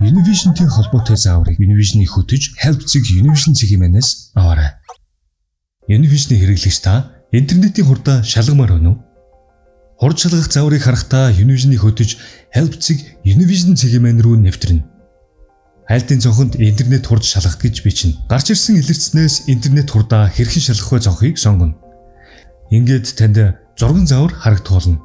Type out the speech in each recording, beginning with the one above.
Univision-тэй холбоотой зааврыг Univision-ы хөтөж help.univision цэгийн-ээс аваарай. Univision-ы хэрэглэгч та интернетийн хурдаа шалгамаар байна уу? Хурд шалгах зааврыг харахдаа Univision-ы хөтөж help.univision цэгийн рүү нэвтрэнэ. Айлтын цонхонд интернет хурд шалгах гэж бичнэ. Гарч ирсэн илэрчснээс интернет хурдаа хэрхэн шалгах вэ цонхыг сонгоно. Ингээд танд зурган заавар харагдах болно.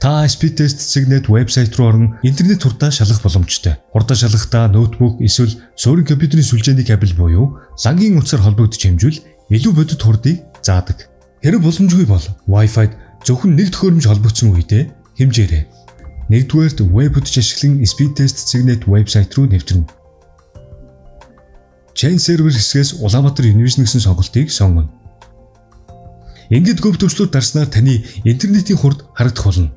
Та speedtest.net вебсайт руу орон интернет хурдаа шалгах боломжтой. Хурдаа шалгахдаа ноутбук эсвэл суурин компьютерийн сүлжээний кабель буюу лангийн утсаар холбогдож хэмжүүл илүү бодит хурдыг заадаг. Хэрэв боломжгүй бол Wi-Fi-д зөвхөн нэг төхөөрөмж холбогдсон үедээ хэмжээрэй. Нэгдүгээрт веб хөтөч ашиглан speedtest.net вебсайт руу нэвтрэнэ. Chain server хэсгээс Улаанбаатар Univision гэсэн сонголтыг сонгоно. Ингээд говь төвчлүүд дарснаар таны интернетийн хурд харагдах болно.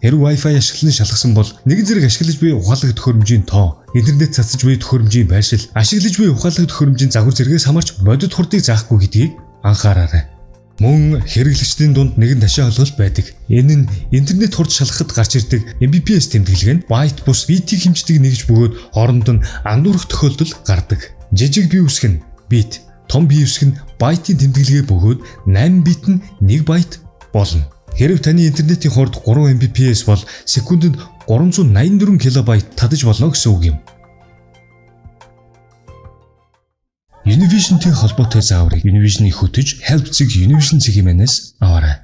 Хэрэв Wi-Fi ашиглан шалгасан бол нэгэн зэрэг ашиглаж буй ухаалаг төхөөрөмжийн тоо, интернет цацаж буй төхөөрөмжийн байршил, ашиглаж буй ухаалаг төхөөрөмжийн загвар зэргээс хамаарч бодит хурдыг заахгүй гэдгийг анхаараарай. Мөн хэрэглэгчдийн дунд нэгэн ташаа ойлголт байдаг. Энэ нь интернет хурд шалгахад гарч ирдэг Mbps тэмдэглэг нь байт бус битийг хэмждэг нэгж бөгөөд хооронд нь андуурах тохиолдол гардаг. Жижиг бие үсэг нь бит, том бие үсэг нь байтын тэмдэглэгээ бөгөөд 8 бит нь 1 байт болно. Хэрэв таны интернетийн хурд 3 Mbps бол секундэд 384 килобайт татаж болно гэсэн үг юм. Univision-тэй холбоотой зааврыг Univision-ы хөтөж help.univision цэгийн-ээс аваарай.